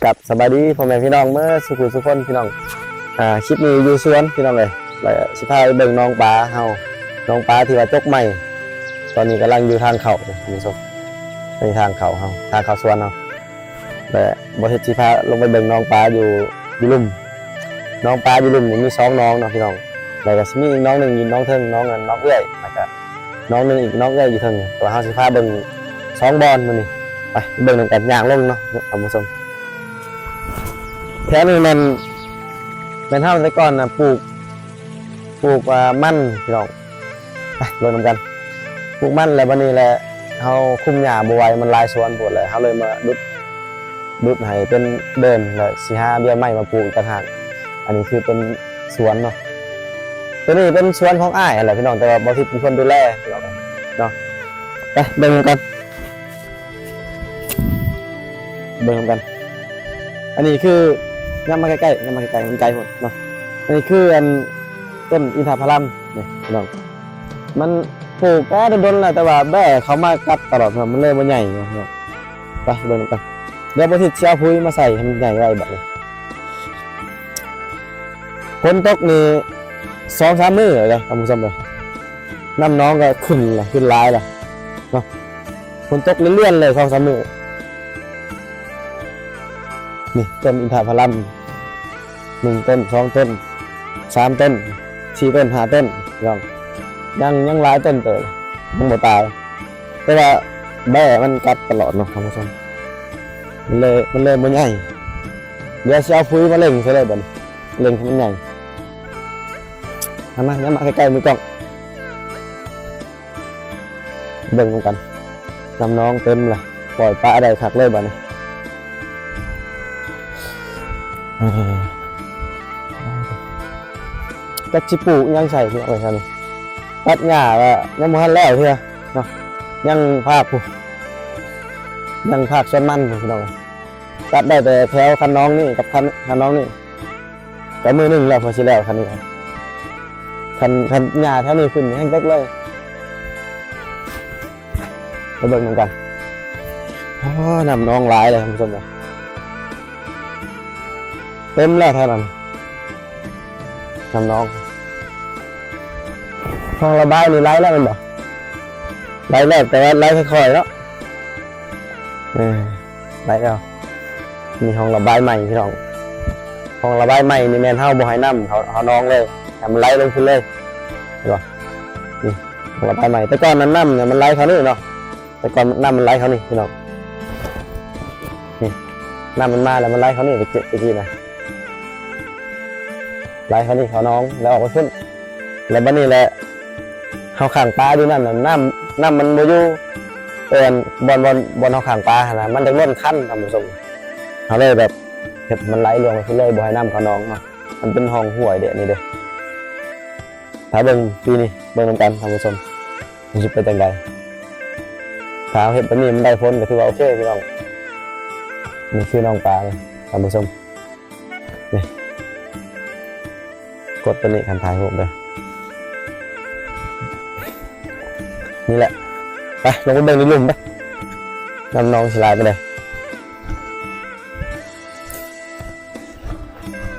ກັບສະບາຍດີພໍ່ແມ່ພີ່ນ້ອງເໝິດສູ່ຜູ້ສູ່ຄົນພີ່ນ້ອງ. ອ່າ ຄລິບນີ້ຢູ່ສວນພີ່ນ້ອງເອີຍ ແລ້ວຊິພາໄປເບິ່ງໜອງປາເຮົາ ໜອງປາທີ່ວ່າຈົກໃໝ່ ຕອນນີ້ກຳລັງຢູ່ທາງເຂົ້າເດີທ່ານຜູ້ຊົມ. ນີ້ທາງເຂົ້າເຮົາ ທາງເຂົ້າສວນເຮົາ ແລະ ບໍ່ເຮັດຊິພາລົງໄປເບິ່ງໜອງປາຢູ່ ຢູ່ລຸ່ມ. ໜອງປາຢູ່ລຸ່ມນີ້ມີສອງໜອງເນາະພີ່ນ້ອງ ແລ້ວກໍຊິມີອີກໜອງໜຶ່ງຢູ່ໜອງເທິງ ໜອງ ໜອງເອື້ອຍ ແລ້ວກໍໜອງໜຶ່ງອີກ ໜອງເອື້ອຍຢູ່ເທິງ. ແຕ່ວ່າເຮົາຊິພາເບິ່ງສອງບ່ອນມື້ນີ້ ໄປເບິ່ງນຳກັນ ຍ່າງລົງເນາະທ່ານຜູ້ຊົມ. ແຖວນີ້ແມ່ນ ແມ່ນເຮົາແຕ່ກ່ອນນະ ປູກ ປູກ ອ່າ ມັນພີ່ນ້ອງ. ໄປເບິ່ງນຳກັນ ປູກມັນແລ້ວ ບັດນີ້ແຫຼະ ເຮົາຄຸມຫຍ້າບໍ່ໄຫວ ມັນຫຼາຍສວນໂພດ ແລ້ວເຮົາເລີຍມາດຸດ ດຸດໃຫ້ເປັນເດີ່ນ ແລ້ວຊິຫາເບ້ຍໄມ້ມາປູກອີກຕ່າງຫາກ. ອັນນີ້ຄືເປັນສວນເນາະ ໂຕນີ້ເປັນສວນຂອງອ້າຍຫັ້ນແຫຼະພີ່ນ້ອງ ແຕ່ວ່າບໍ່ທິດເປັນຄົນດູແລເນາະ. ໄປເບິ່ງນຳກັນ ເບິ່ງນຳກັນ. ອັນນີ້ຄື ຍັບມາໃກ້ໆ ຍັບມາໃກ້ໆ ມັນໄກໂພດເນາະ. ອັນນີ້ຄືອັນ ຕົ້ນອິນທະພະລຳນີ້ພີ່ນ້ອງ ມັນປູກແຕ່ດົນໆແລ້ວ ແຕ່ວ່າແບ້ເຂົ້າມາກັດຕະຫຼອດ ມັນເລີຍບໍ່ໃຫຍ່ເນາະ. ໄປເບິ່ງນຳກັນ ດຽວບໍ່ທິດຊິເອົາປຸ໋ຍມາໃສ່ໃຫ້ມັນໃຫຍ່ໄວບັດນີ້. ຝົນຕົກນີ້ສອງສາມມື້ແລ້ວເດ້ທ່ານຜູ້ຊົມເອີຍ ນ້ຳໜອງກໍຂຶ້ນລະ ຂຶ້ນຫຼາຍລະເນາະ. ຝົນຕົກລຽນໆເລີຍສອງສາມມື້. ນີ້ຕົ້ນອິນທະພະລຳ ໜຶ່ງຕົ້ນ ສອງຕົ້ນ ສາມຕົ້ນ ສີ່ຕົ້ນ ຫ້າຕົ້ນພີ່ນ້ອງ ຍັງ ຍັງຫຼາຍຕົ້ນເຕີບ ຍັງບໍ່ຕາຍ ແຕ່ວ່າແບ້ມັນກັດຕະຫຼອດເນາະທ່ານຜູ້ຊົມ ມັນເລີຍ ມັນເລີຍບໍ່ໃຫຍ່. ດຽວຊິເອົາປຸ໋ຍມາເລັ່ງໃສ່ເລີຍບັດນີ້ ເລັ່ງໃຫ້ມັນໃຫຍ່. ເອົາມາ ນຳມາໃກ້ໆມືກ້ອງ ເບິ່ງນຳກັນ ນ້ຳໜອງເຕັມລະ ປ່ອຍປາໄດ້ຄັກເລີຍບັດນີ້. ເອີ ຈັກຊິປູກຫຍັງໃສ່ພີ່ນ້ອງເອີຍ ຊັ້ນຕັດຫຍ້າກໍຍັງບໍ່ທັນແລ້ວເທື່ອເນາະ ຍັງພາກພຸ້ນ ຍັງພາກສວນມັນພຸ້ນພີ່ນ້ອງ. ຕັດໄດ້ແຕ່ແຖວຄັນໜອງນີ້ກັບຄັນ ຄັນໜອງນີ້ ກໍມື້ໜຶ່ງແລ້ວພໍຊິແລ້ວຄັນນີ້. ຄັນ ຄັນຫຍ້າແຖວນີ້ຂຶ້ນແຮງເຕັກເລີຍ. ໄປເບິ່ງນຳກັນ. ອໍ ນ້ຳໜອງຫຼາຍເລີຍທ່ານຜູ້ຊົມເອີຍ ເຕັມແລ້ວແຖວນັ້ນ ນ້ຳໜອງ. ຮ່ອງລະບາຍນີ້ໄຫຼແລ້ວແມ່ນບໍ່? ໄຫຼແລ້ວ ແຕ່ວ່າໄຫຼຄ່ອຍໆເນາະ. ເອີ ໄຫຼແລ້ວ ມີຮ່ອງລະບາຍໃໝ່ພີ່ນ້ອງ. ຮ່ອງລະບາຍໃໝ່ນີ້ແມ່ນເຮົາບໍ່ໃຫ້ນ້ຳເຂົ້າ ເຂົ້າໜອງເລີຍ ໃຫ້ມັນໄຫຼລົງພຸ້ນເລີຍ ເຫັນບໍ່? ນີ້ຮ່ອງລະບາຍໃໝ່. ແຕ່ກ່ອນນັ້ນນ້ຳນີ້ມັນໄຫຼເຂົ້ານີ້ເນາະ ແຕ່ກ່ອນນ້ຳມັນໄຫຼເຂົ້ານີ້ພີ່ນ້ອງ. ນີ້ ນ້ຳມັນມາແລ້ວມັນໄຫຼເຂົ້ານີ້ ແຕ່ກີ້ນະ ໄຫຼເຂົ້ານີ້ເຂົ້າໜອງ ແລ້ວອອກໄປພຸ້ນ. ແລ້ວບັດນີ້ແຫຼະ ເຮົາຂັງປາຢູ່ນັ້ນນະ ນ້ຳ ນ້ຳມັນບໍ່ຢູ່ ເອີ້ນ ບ່ອນ ບ່ອນ ບ່ອນເຮົາຂັງປາຫັ້ນນະ ມັນຈະລົ້ນຄັນທ່ານຜູ້ຊົມ. ເຮົາເລີຍແບບເຮັດມັນໄຫຼລວງໄປພຸ້ນເລີຍ ບໍ່ໃຫ້ນ້ຳເຂົ້າໜອງເນາະ ມັນເປັນຮ່ອງຫ້ວຍເດ້ ນີ້ເດ້. ຖ້າເບິ່ງປີນີ້ ເບິ່ງນຳກັນທ່ານຜູ້ຊົມ ມັນຊິເປັນຈັ່ງໃດ. ຖ້າເຮົາເຮັດແບບນີ້ມັນໄດ້ຜົນກໍຖືວ່າໂອເຄພີ່ນ້ອງ. ນີ້ຄືໜອງປານີ້ທ່ານຜູ້ຊົມ ນີ້ ກົດຕົວນີ້ຄັນຖ່າຍຮູບເດີ ນີ້ແຫຼະ. ໄປ ລົງໄປເບິ່ງໃນລຸ່ມໄປ ນ້ຳໜອງຊິຫຼາຍປານໃດ.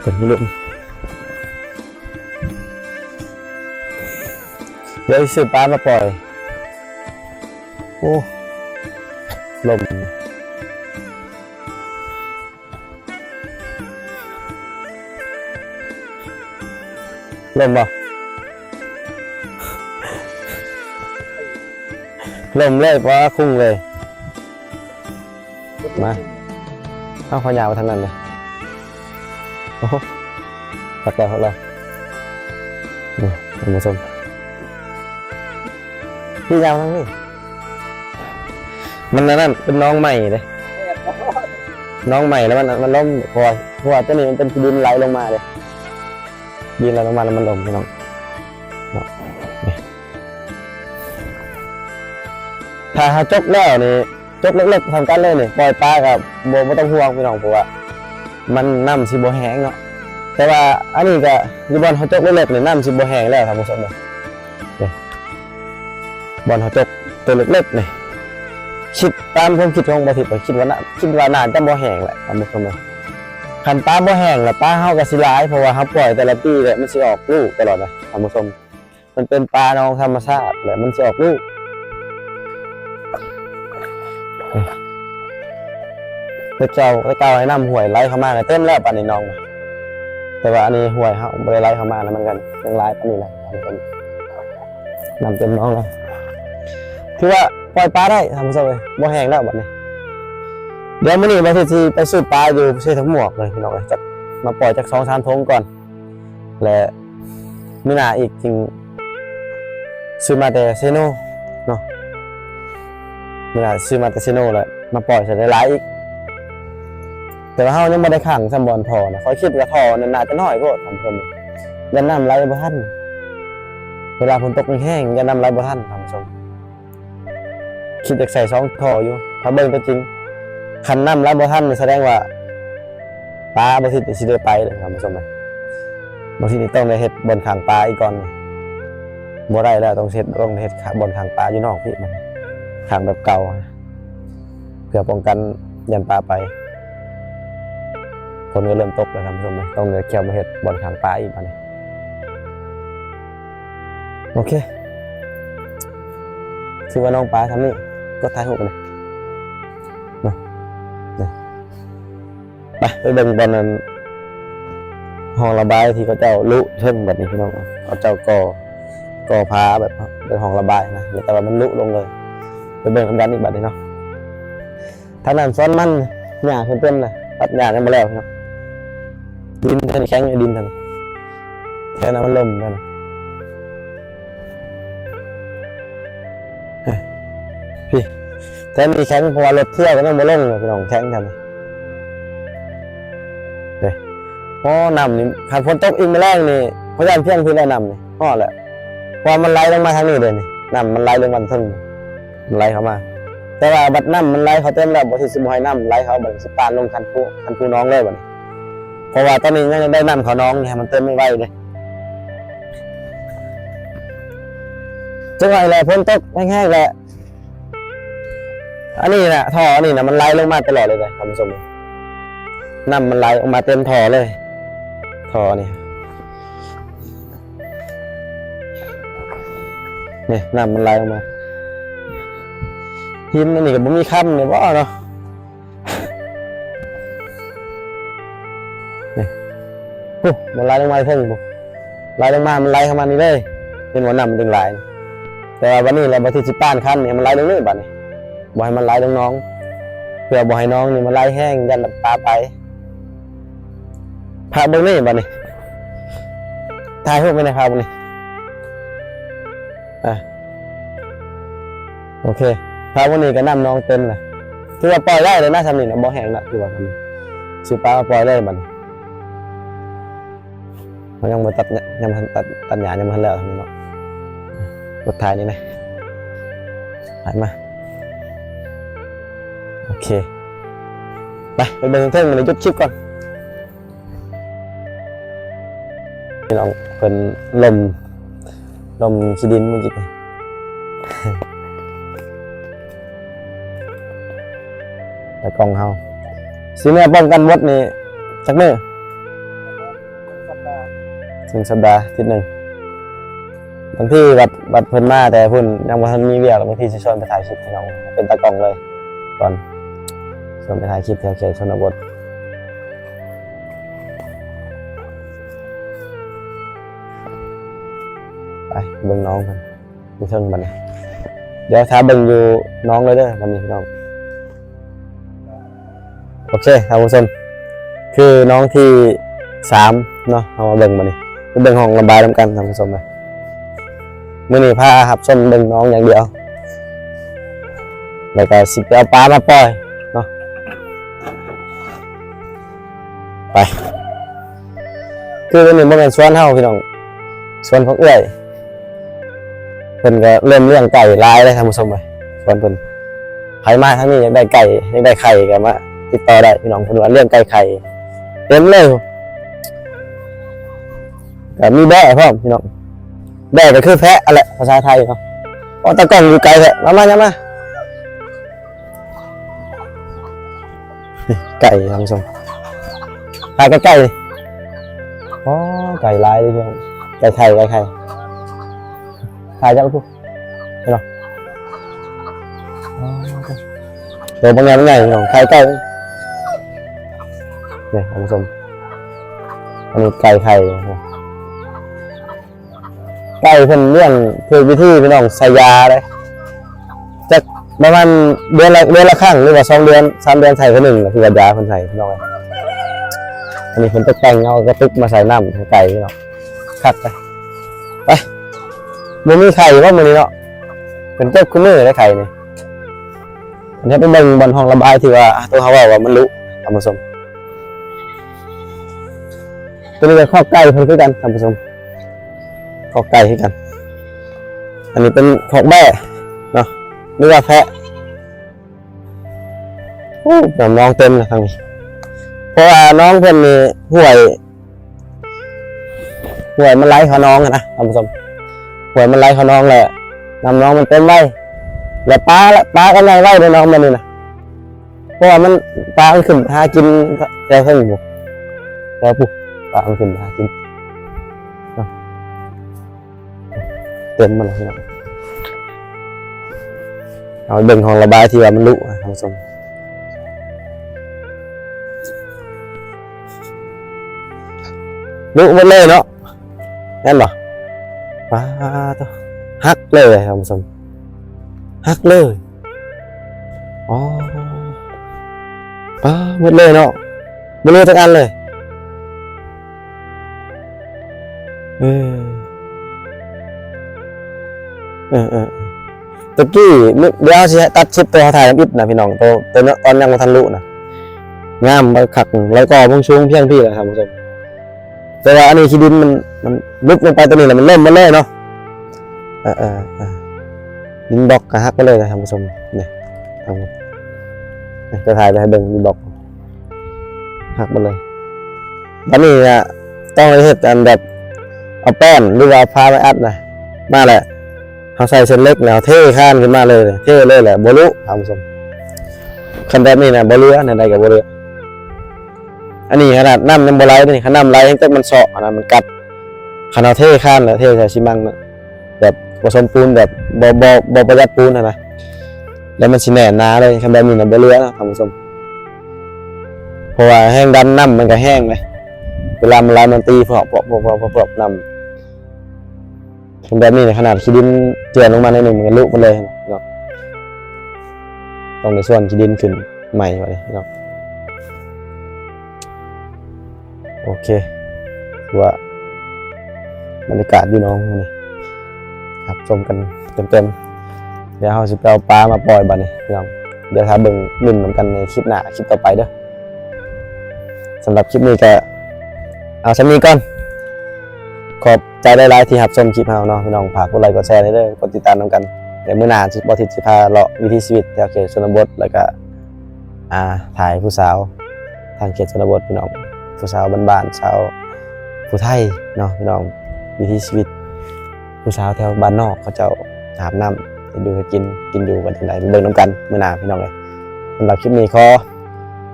ເປັນລົມ ດຽວຊິຊື້ປາມາປ່ອຍ. ໂອ້ ລົມ ລົມບໍ່? ລົມເລີຍ ປາຄຸ້ງເລີຍ. ມາ ເອົາ ເຂົາຍ່າງໄປທາງນັ້ນເລີຍ. ໂອ້ໂຫ ຄັກແລ້ວ ຄັກແລ້ວ ນີ້ທ່ານຜູ້ຊົມ ພີ່ຍ່າງທາງນີ້ ມັນອັນນັ້ນ ເປັນໜອງໃໝ່ເດ້ ໜອງໃໝ່ແລ້ວມັນ ມັນລົມ ເພາະວ່າ ເພາະວ່າຕົວນີ້ມັນເປັນທີ່ດິນໄຫຼລົງມາເດ້ ດິນໄຫຼລົງມາແລ້ວມັນລົມ ພີ່ນ້ອງເນາະ. ນີ້ ຖ້າເຮົາຈົກແລ້ວນີ້ ຈົກເລິກໆ ທຳການເລີຍນີ້ ປ່ອຍປາກໍບໍ່ ບໍ່ຕ້ອງຫ່ວງພີ່ນ້ອງ ເພາະວ່າມັນ ນ້ຳຊິບໍ່ແຫ້ງເນາະ. ແຕ່ວ່າອັນນີ້ກໍຢູ່ບ່ອນເຮົາຈົກເລິກໆນີ້ ນ້ຳຊິບໍ່ແຫ້ງແລ້ວທ່ານຜູ້ຊົມເດີ. ນີ້ ບ່ອນເຮົາຈົກໂຕເລິກໆນີ້ ຄິດຕາມຄວາມຄິດຂອງບ່າວທິດ ກໍຄິດວ່າໜ້າ ຄິດວ່າໜ້າຈະບໍ່ແຫ້ງແຫຼະທ່ານຜູ້ຊົມ. ຄັນປາບໍ່ແຫ້ງລະ ປາເຮົາກໍຊິຫຼາຍ ເພາະວ່າເຮົາປ່ອຍແຕ່ລະປີແຫຼະ ມັນຊິອອກລູກຕະຫຼອດນະທ່ານຜູ້ຊົມ. ມັນເປັນປາໜອງທຳມະຊາດ ແລະ ມັນຊິອອກລູກ. ແຕ່ເກົ່າ ແຕ່ເກົ່າໃຫ້ນ້ຳຫ້ວຍໄຫຼເຂົ້າມາກໍເຕັມແລ້ວປານນີ້ໜອງ. ແຕ່ວ່າອັນນີ້ຫ້ວຍເຮົາບໍ່ໄດ້ໄຫຼເຂົ້າມາ ແລ້ວມັນກໍຍັງຫຼາຍປານນີ້ແຫຼະ. ນ້ຳເຕັມໜອງແລ້ວ ຖືວ່າປ່ອຍປາໄດ້ທ່ານຜູ້ຊົມເອີຍ. ບໍ່ແຫ້ງແລ້ວບັດນີ້. ດຽວມື້ນີ້ບ່າວທິດຊິໄປຊື້ປາຢູ່ເຊທະໝວກເລີຍພີ່ນ້ອງເອີຍ. ຈັກມາປ່ອຍຈັກສອງສາມຖົງກ່ອນ ແລະ ມື້ໜ້າອີກຈຶ່ງຊື້ມາແຕ່ເຊໂນເນາະ. ມື້ໜ້າຊື້ມາແຕ່ເຊໂນ ແລ້ວມາປ່ອຍໃສ່ຫຼາຍໆອີກ. ແຕ່ວ່າເຮົາຍັງບໍ່ໄດ້ຂັງຊ້ຳບ່ອນທໍ່ນະ. ຂ້ອຍຄິດວ່າທໍ່ນັ້ນໜ້າຈະນ້ອຍໂພດທ່ານຜູ້ຊົມ. ຢ້ານນ້ຳໄຫຼບໍ່ທັນ. ເວລາຝົນຕົກແຮງໆ ຢ້ານນ້ຳໄຫຼບໍ່ທັນທ່ານຜູ້ຊົມ. ຄິດຢາກໃສ່ສອງທໍ່ຢູ່ ຖ້າເບິ່ງຕົວຈິງ. ຄັນນ້ຳໄຫຼບໍ່ທັນ ສະແດງວ່າປາບໍ່ທິດຊິໄດ້ໄປເລີຍທ່ານຜູ້ຊົມເອີຍ. ບໍ່ທິດນີ້ຕ້ອງໄດ້ເຮັດບ່ອນຂັງປາອີກກ່ອນ. ບໍ່ໄດ້ແລ້ວ ຕ້ອງເຮັດ ຕ້ອງເຮັດບ່ອນຂັງປາຢູ່ນອກພີ້ ຂັງແບບເກົ່າ ເພື່ອປ້ອງກັນຢ້ານປາໄປ. ຝົນກໍເລີ່ມຕົກແລ້ວທ່ານຜູ້ຊົມເອີຍ. ຕ້ອງໄດ້ຂ້ຽວມາເຮັດບ່ອນຂັງປາອີກບາດນີ້. ໂອເຄ ຖືວ່ານ້ອງປາຊ່ຳນີ້ ກົດຖ່າຍຮູບນະ. ໄປ ໄປເບິ່ງບ່ອນນັ້ນ ຮ່ອງລະບາຍທີ່ເຂົາເຈົ້າລຸເທິງບັດນີ້ພີ່ນ້ອງ. ເຂົາເຈົ້າກໍ່ ກໍ່ຝາແບບເປັນຮ່ອງລະບາຍນະ ແຕ່ວ່າມັນລຸລົງເລີຍ. ໄປເບິ່ງນຳກັນອີກບັດນີ້ເນາະ. ທາງນັ້ນສວນມັນ ຫຍ້າຂຶ້ນເຕັມເລີຍ. ຕັດຫຍ້າຍັງບໍ່ແລ້ວເນາະ. ດິນທາງນີ້ແຂງ ດິນທາງນີ້ ແຖວນັ້ນມັນລົມແລ້ວນະ. ພີ້ ແຖວນີ້ແຂງ ເພາະວ່າລົດທຽວກໍຍັງບໍ່ລົງເລີຍພີ່ນ້ອງ ແຂງແຖວນີ້. ໂອ້ ນ້ຳນີ້ ຄັນຝົນຕົກອີກມື້ແລງນີ້ ຂ້ອຍຢ້ານພຽງພີ້ແຫຼະ ນ້ຳນີ້ຮອດແຫຼະ. ເພາະວ່າມັນໄຫຼລົງມາທາງນີ້ເດ້ນີ້ ນ້ຳມັນໄຫຼລົງມາເທິງ ໄຫຼເຂົ້າມາ. ແຕ່ວ່າບັດນ້ຳມັນໄຫຼເຂົ້າເຕັມແລ້ວ ບໍ່ຊິ ຊິບໍ່ໃຫ້ນ້ຳໄຫຼເຂົ້າ ບັດຊິປານລົງຄັນພູ ຄັນພູໜອງເລີຍບັດນີ້. ເພາະວ່າຕອນນີ້ຍັງໄດ້ນ້ຳເຂົ້າໜອງນີ້ ໃຫ້ມັນເຕັມໄວໆເດ້. ຈັກໜ້ອຍແຫຼະ ຝົນຕົກແຮງໆແຫຼະ. ອັນນີ້ນະ ທໍ່ອັນນີ້ນະ ມັນໄຫຼລົງມາຕະຫຼອດເລີຍເດ້ທ່ານຜູ້ຊົມ. ນ້ຳມັນໄຫຼອອກມາເຕັມທໍ່ເລີຍ ທໍ່ນີ້. ນີ້ ນ້ຳມັນໄຫຼອອກມາ. ຫີນອັນນີ້ກໍບໍ່ມີຄຳນີ້ບໍ່ເນາະ. ນີ້ ໂອ້ ມັນໄຫຼລົງມາເທິງພຸ້ນ ໄຫຼລົງມາ ມັນໄຫຼເຂົ້າມານີ້ເລີຍ. ເຫັນບໍ່ ນ້ຳມັນຈຶ່ງຫຼາຍ. ແຕ່ວ່າບັດນີ້ແຫຼະ ບ່າວທິດຊິປານຄັນໃຫ້ມັນໄຫຼລົງນີ້ບັດນີ້ ບໍ່ໃຫ້ມັນໄຫຼລົງໜອງ ເພື່ອບໍ່ໃຫ້ໜອງນີ້ມັນໄຫຼແຮງ ຢ້ານປາໄປ. ພາເບິ່ງນີ້ບັດນີ້ ຖ່າຍຮູບໄວ້ແດ່ ພາເບິ່ງນີ້. ອ່ະ ໂອເຄ ພາບນີ້ກໍນ້ຳໜອງເຕັມແລ້ວ ຖືວ່າປ່ອຍໄດ້ແລ້ວນະ ຊ່ຳນີ້ນະ ບໍ່ແຫ້ງລະ ຖືວ່າຊ່ຳນີ້ ຊື້ປາມາປ່ອຍເລີຍບັດນີ້. ເຮົາຍັງບໍ່ຕັດຫຍ້າ ຍັງບໍ່ທັນຕັດ ຕັດຫຍ້າຍັງບໍ່ທັນແລ້ວຊ່ຳນີ້ເນາະ. ກົດຖ່າຍນີ້ນະ ຖ່າຍມາ ໂອເຄ ໄປ ໄປເບິ່ງເທິງ ບັດນີ້ຢຸດຄລິບກ່ອນ. ພີ່ນ້ອງ ເພິ່ນລົມ ລົມຂີ້ດິນມື້ກີ້ນີ້ ຕາກ້ອງເຮົາ ຊິເມືອປ້ອງກັນມົດນີ້ຈັກມື້? ໜຶ່ງສັບດາ ອາທິດໜຶ່ງ. ບາງທີບັດ ບັດເພິ່ນມາແຕ່ພຸ້ນ ຍັງບໍ່ທັນມີວຽກ ບາງທີຊິຊວນໄປຖ່າຍຄລິບ ພີ່ນ້ອງ ເປັນຕາກ້ອງເລີຍ ກ່ອນ ຊວນໄປຖ່າຍຄລິບແຖວເຂດຊົນນະບົດ. ໄປເບິ່ງນ້ອງເພິ່ນຢູ່ເທິງບັດນີ້ ດຽວຖ້າເບິ່ງຢູ່ນ້ອງເລີຍເດີບັດນີ້ ພີ່ນ້ອງ. ໂອເຄ ທ່ານຜູ້ຊົມ ຄືນ້ອງທີສາມເນາະ ເຮົາມາເບິ່ງບັດນີ້ ໄປເບິ່ງຫ້ອງລະບາຍນຳກັນ ທ່ານຜູ້ຊົມເອີຍ. ມື້ນີ້ພາຮັບຊົມເບິ່ງນ້ອງຢ່າງດຽວ ແລ້ວກໍຊິໄປເອົາປາມາປ່ອຍເນາະ. ໄປ ຄືອັນນີ້ບໍ່ແມ່ນສວນເຮົາ ພີ່ນ້ອງ ສວນຂອງເອື້ອຍ. ເພິ່ນກໍເລີ່ມລ້ຽງໄກ່ຫຼາຍແລ້ວ ທ່ານຜູ້ຊົມເອີຍ. ສວນເພິ່ນ ໃຜມາທາງນີ້ຢາກໄດ້ໄກ່ ຢາກໄດ້ໄຂ່ກໍມາຕິດຕໍ່ໄດ້ ພີ່ນ້ອງ. ເພິ່ນວ່າລ້ຽງໄກ່ໄຂ່ເຕັມເລີຍ ກໍມີແບ້ພ້ອມ ພີ່ນ້ອງ. ແບ້ກໍຄືແພະຫັ້ນແຫຼະ ພາສາໄທເນາະ. ອໍ ຕາກ້ອງຢູ່ໄກແທ້ ມາ ມາ ມາ. ນີ້ໄກ່ທ່ານຜູ້ຊົມ ຖ່າຍໃກ້ໆ ນີ້ ອໍ ໄກ່ຫຼາຍເດ້ພີ່ນ້ອງ ໄກ່ໄຂ່ ໄກ່ໄຂ່ ຖ່າຍຈາກພຸ້ນ ເຫັນບໍ່? ອໍ ໂຕບັກໃຫຍ່ ບັກໃຫຍ່ພີ່ນ້ອງ ໄຂ່ໄກ່ ນີ້ທ່ານຜູ້ຊົມ ອັນນີ້ໄກ່ໄຂ່ ໄກ່ເພິ່ນລ້ຽງຖືກວິທີພີ່ນ້ອງ ໃສ່ຢາເດ້ ຈັກປະມານເດືອນລະ ເດືອນລະຄັ້ງ ຫຼືວ່າສອງເດືອນ ສາມເດືອນໃສ່ເທື່ອໜຶ່ງ ຄືວ່າຢາເພິ່ນໃສ່ພີ່ນ້ອງເອີຍ. ອັນນີ້ເພິ່ນຕົກແຕ່ງເອົາກະຕຸກມາໃສ່ນ້ຳໃຫ້ໄກ່ພີ່ນ້ອງ ຄັກໄປ ໄປ ບໍ່ມີໄຂ່ບໍ່ມື້ນີ້ເນາະ ເພິ່ນເກັບຄູ່ມື້ເດ້ໄຂ່ນີ້. ດຽວໄປເບິ່ງບ່ອນຮ່ອງລະບາຍທີ່ວ່າ ໂຕເຮົາເວົ້າວ່າມັນລຸ ທ່ານຜູ້ຊົມ. ໂຕນີ້ກໍຄອກໄກ່ເພິ່ນຄືກັນທ່ານຜູ້ຊົມ ຄອກໄກ່ຄືກັນ. ອັນນີ້ເປັນຄອກແບ້ເນາະ ຫຼືວ່າແພະ. ໂອ້ ນ້ຳໜອງເຕັມນະທາງນີ້ ເພາະວ່າໜອງເພິ່ນນີ້ຫ້ວຍ ຫ້ວຍມັນໄຫຼເຂົ້າໜອງຫັ້ນນະທ່ານຜູ້ຊົມ ຫ້ວຍມັນໄຫຼເຂົ້າໜອງແລ້ວ ນ້ຳໜອງມັນເຕັມໄວ ແລ້ວປາ ປາກໍໃຫຍ່ໄວເດ້ໜອງມັນນີ້ນະ ເພາະວ່າມັນ ປາມັນຂຶ້ນໄປຫາກິນແຖວເທິງພຸ້ນ ແຖວພຸ້ນ ປາມັນຂຶ້ນໄປຫາກິນເນາະ. ເຕັມໝົດແລ້ວພີ່ນ້ອງ ເຮົາເບິ່ງຮ່ອງລະບາຍທີ່ວ່າມັນລຸນະທ່ານຜູ້ຊົມ ລຸໝົດເລີຍເນາະ ແມ່ນບໍ່? ປາໂທ້ ຫັກເລີຍທ່ານຜູ້ຊົມ ຫັກເລີຍ. ອໍ ປາ ໝົດເລີຍເນາະ ບໍ່ເຫຼືອຈັກອັນເລີຍ. ເອີ ເອີ ເອີ ຕະກີ້ ດຽວເຮົາຊິຕັດຄລິບໂຕເຮົາຖ່າຍທຳອິດນະພີ່ນ້ອງ ໂຕ ໂຕຕອນຍັງບໍ່ທັນລຸນະ ງາມຄັກ ແລ້ວກໍມຸມສູງພຽງພີ້ແຫຼະທ່ານຜູ້ຊົມ. ແຕ່ວ່າອັນນີ້ຂີ້ດິນມັນ ມັນຫຼຸດລົງໄປຕົວນີ້ແລ້ວມັນລົ້ມໝົດເລີຍເນາະ ເອີ ເອີ ເອີ ດິນບລັອກກໍຫັກໝົດເລີຍນະທ່ານຜູ້ຊົມ ນີ້ ນີ້ ຈະຖ່າຍໄປໃຫ້ເບິ່ງດິນບລັອກ ຫັກໝົດເລີຍ. ບັດນີ້ນະ ຕ້ອງໄດ້ເຮັດອັນແບບ ເອົາແປ້ນ ຫຼືວ່າເອົາຜ້າໄມ້ອັດນະ ມາແຫຼະ ເຮົາໃສ່ເສັ້ນເຫຼັກແລ້ວເທຄານຂຶ້ນມາເລີຍ ເທເລີຍແຫຼະ ບໍ່ຫຼຸທ່ານຜູ້ຊົມ. ຄັນແບບນີ້ນະ ບໍ່ເຫຼືອ ແນວໃດກໍບໍ່ເຫຼືອ. ອັນນີ້ຂະໜາດນ້ຳຍັງບໍ່ໄຫຼເດ້ນີ້ ຄັນນ້ຳໄຫຼແຮງແຕ່ມັນເຊາະຫັ້ນນະ ມັນກັດ. ຄັນເຮົາເທຄານແລ້ວເທໃສ່ຊີມັງນະ ແບບປະສົມປູນແບບບໍ່ ບໍ່ ບໍ່ປະຢັດປູນຫັ້ນນະ ແລ້ວມັນຊິແໜ້ນໜາເລີຍ. ຄັນແບບນີ້ນະບໍ່ເຫຼືອນະທ່ານຜູ້ຊົມ ເພາະວ່າແຮງດັນນ້ຳມັນກໍແຮງເດ້ ເວລາມັນໄຫຼມັນຕີພວກ ພວກ ພວກ ພວກ ພວກນ້ຳ. ເຫັນແບບນີ້ນະ ຂະໜາດຂີ້ດິນເຈື່ອນລົງມາໜ້ອຍໜຶ່ງມັນກໍລຸໝົດເລີຍເນາະ. ຕ້ອງໄດ້ຊວນຂີ້ດິນຂຶ້ນໃໝ່ບັດນີ້ເນາະ. ໂອເຄ ຖືວ່າບັນຍາກາດຢູ່ໜອງມື້ນີ້ ຮັບຊົມກັນເຕັມໆ. ດຽວເຮົາຊິໄປເອົາປາມາປ່ອຍບັດນີ້ພີ່ນ້ອງ. ດຽວຖ້າເບິ່ງລຸ້ນນຳກັນໃນຄລິບໜ້າ ຄລິບຕໍ່ໄປເດີ້. ສຳລັບຄລິບນີ້ກໍເອົາສ່ຳນີ້ກ່ອນ. ຂອບໃຈຫຼາຍໆທີ່ຮັບຊົມຄລິບເຮົາເນາະພີ່ນ້ອງ. ຝາກກົດໄລກົດແຊແດ່ເດີ້ ກົດຕິດຕາມນຳກັນ. ແລ້ວມື້ໜ້າຊິ ບ່າວທິດຊິພາເລາະວິຖີຊີວິດແຖວເຂດຊົນນະບົດ ແລ້ວກໍ ອ່າ ຖ່າຍຜູ້ສາວທາງເຂດຊົນນະບົດພີ່ນ້ອງ. ຜູ້ສາວບ້ານໆ ສາວຜູ້ໄທເນາະພີ່ນ້ອງ. ວິຖີຊີວິດຜູ້ສາວແຖວບ້ານນອກ ເຂົາເຈົ້າຫາບນ້ຳ ເຮັດຢູ່ເຮັດກິນ ກິນຢູ່ກັນຈັ່ງໃດ ເບິ່ງນຳກັນມື້ໜ້າພີ່ນ້ອງເອີຍ. ສຳລັບຄລິບນີ້ຂໍ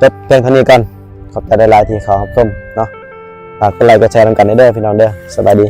ຈົບພຽງເທົ່ານີ້ກ່ອນ. ຂອບໃຈຫຼາຍໆທີ່ເຂົ້າຮັບຊົມເນາະ. ຝາກກົດໄລກົດແຊນຳກັນເດີພີ່ນ້ອງເດີ. ສະບາຍດີ.